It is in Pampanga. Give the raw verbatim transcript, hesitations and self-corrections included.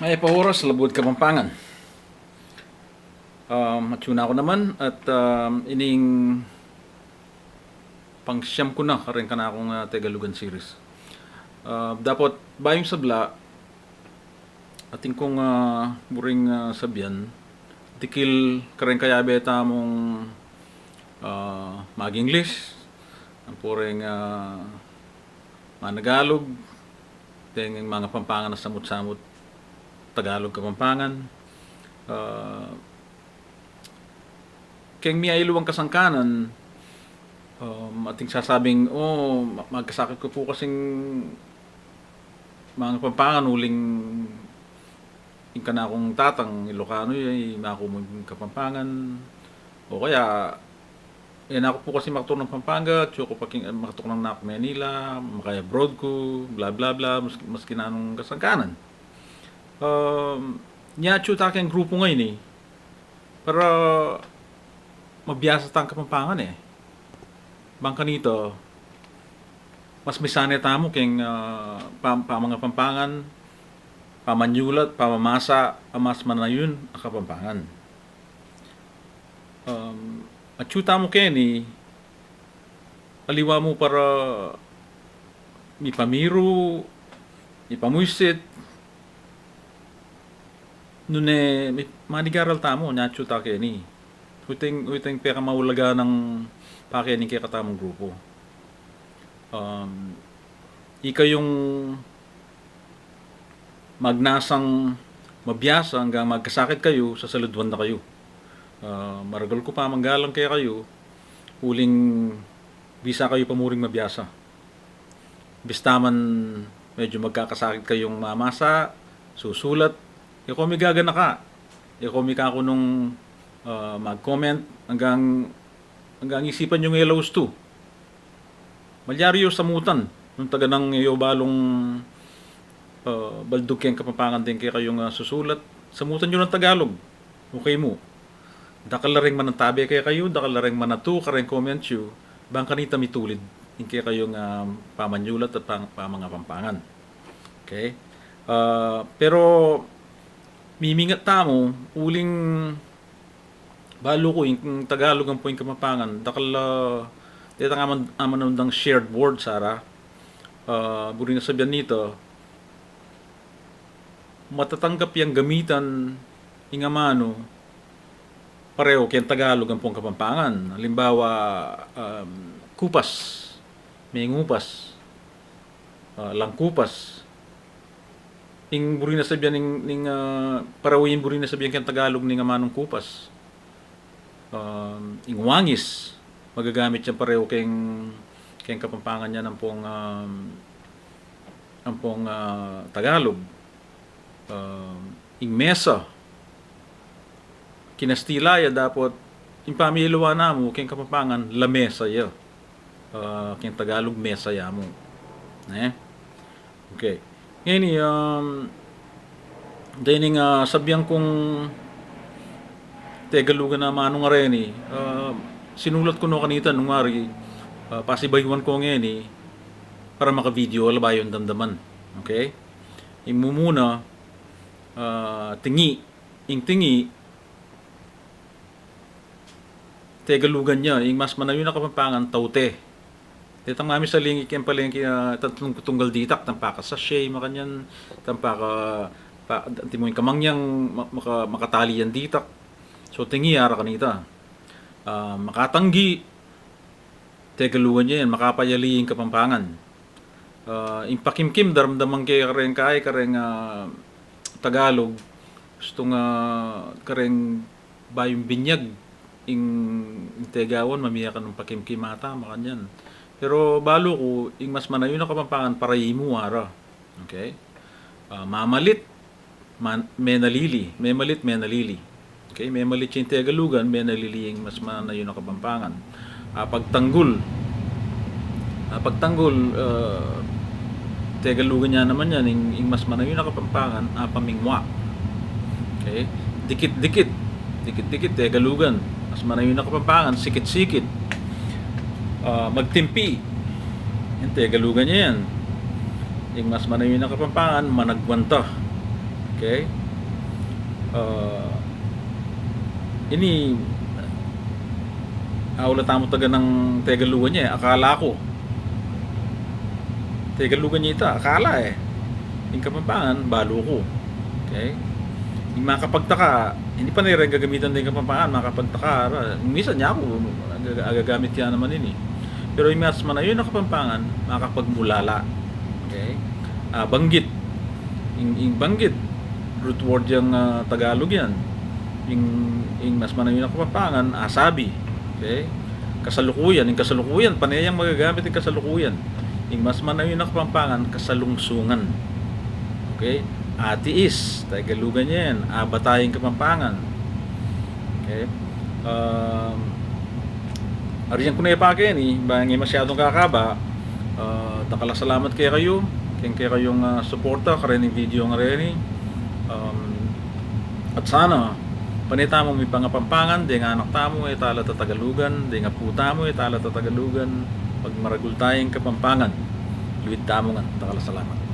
Mayap a oras, Labuad Kapampangan. Um, atyu na ku naman at, um, ining pangsiam ku na karing kanakung, ah, Tegalugan series. Ah, dapot bayu ing sabla, atin kung, ah, buring, ah, sabian, dikil karing kayabe tamung, ah, mag-English, ampo ring, ah, managalug, deng mangapampangan a samut-samut Tagalug Kapampangan. Ah, keng mialiwang kasangkanan, um, ating sasabing, "O, ma-, magkasakit ku pu kasing mangapampangan uling ing kanakung tatang Ilokano ya, imaku mu ing Kapampangan." O kaya, "E na ku pu kasi makatuknang Pampanga, atyu ku pa king, makatuknang na ku Manila, maka-abroad ku, bla, bla, bla," maski, maski nanung kasangkanan. Um, nya atyu ta keng grupu ngeni, para mabiasa tang Kapampangan e. Bang kanita, mas misane tamu keng, ah, pam-, pamangapampangan, pamanyulat, pamamasa, a mas manayun a Kapampangan. Um, atyu tamu keni, aliwa mu para mipamiru, mipamuisit, nune mi-, manigaral tamu, nya atyu ta keni. Uting, uting pekamaulaga nang pakeni keng kekatamung grupu. Um, ikayung magnasang mabiasa anggang magkasakit kayu, sasaluduan da kayu. Ah, maragul ku pamanggalang kekayu, uling bisa kayu pa muring mabiasa. Bista man medyu magkakasakit kayung mamasa, susulat, e ko migaganaka, e ko mikakunung, ah, mag-comment anggang, anggang isipan yung e la ustu. Malyari yu samutan nung taga nang e yu balung, ah, baldug keng Kapampangan deng kekayung, ah, susulat. Samutan yu nang Tagalug. Okay mu. Dakal la reng manantabe kekayu, dakal la reng manatu kareng comments yu, bang kanita mitulid ing kekayung, ah, pamanyulat at pang-, pamangapampangan. Okay? Ah, pero mimingat tamu, uling balu ku, ing Tagalug ampo ing Kapampangan, dakal la, detang aman, aman dang shared word, sara. Ah, buri na sabian nita, matatanggap yang gamitan ing amanu, pareho keng Tagalug ampong Kapampangan. Halimbawa, um, kupas, mengupas, ah, langkupas. Ing buri na sabian ning, ning, ah, pareho ing buri na sabian keng Tagalug ning amanung kupas. Um, ing wangis, magagamit yang pareho keng, keng Kapampangan yan ampong, um, ampong, ah, Tagalug. Um, ing mesa, kinastila ya, dapot ing pamialiwa namu keng Kapampangan, lamesa ya. Ah, keng Tagalug, mesa ya mu. Ne? Okay. Ngeni, um, dening, ah, sabian kung Tegalugan a amanu ngeni, ah, sinulat ku no kanita nung ari, ah, pasibayuan ku ngeni para maka-video, ala bayu ing damdaman. Okay? Ing mumuna, ah, tingi, ing tingi, Tegalugan ya, ing mas manayun a Kapampangan, taute. Detang mamisalingi keng palengke, ah, tatlung tunggal ditak, tampaka sachet, makanyan, tampaka, pa, antimu ing kamangyang, ma-, maka-, makatali yan ditak. So, tingi ara kanita. Ah, makatanggi, Tegalugan ya yan, makapayali ing Kapampangan. Ah, ing pakimkim, daramdaman ke kareng kai, kareng, ah, Tagalug, gustung, ah, kareng bayung binyag, ing, ing Tegawan, mamie ka nung pakimkim ata, makanyan. Pero balu ku, ing mas manayun a Kapampangan, para imu ara. Okay? Ah, mamalit, man-, menalili, memalit, menalili. Okay, memalit ya ing Tegalugan, menalili ya ing mas manayun a Kapampangan. Ah, pagtanggul. Ah, pagtanggul, ah, Tegalugan ya naman yan, ing, ing mas manayun a Kapampangan, ah, pamingwa. Okay? Dikit-dikit. Dikit-dikit, Tegalugan. Mas manayun a Kapampangan, sikit-sikit. Ah, magtimpi. Yan, Tegalugan ya yan. Ing mas manayun a Kapampangan, managwanta. Okay? Ah, ini, aula tamu taga nang Tegalugan ya e, akala ku. Tegalugan ya ita, akala e. Ing Kapampangan, balu ku. Okay? Ing makapagtaka, ini pa ne rin gagamitan ding Kapampangan, makapagtaka, ra. Minsan ya aku, aga-, agagamit ya naman ini. Pero ing mas manayun a Kapampangan, makapagmulala. Okay? Ah, banggit. Ing, ing banggit, root word yang, ah, Tagalog yan. Ing, ing mas manayun a Kapampangan, asabi. Okay? Kasalukuyan. Ing kasalukuyan, pane yang magagamit ing kasalukuyan. Ing mas manayun a Kapampangan, kasalungsungan. Okay? Atiis, Tegalugan yan. Abatayan Kapampangan. Okay? Um, arian ku ne pa keni, bang e masyadung kakaba, ah, dakal a salamat kekayu, keng kekayung, ah, suporta kareng video a reni. Um, at sana, pane tamu mipangapampangan, deng anak tamu e tala tatagalugan, deng apu tamu e tala tatagalugan, pagmaragul taya ing Kapampangan. Luid tamu ngan, dakal a salamat.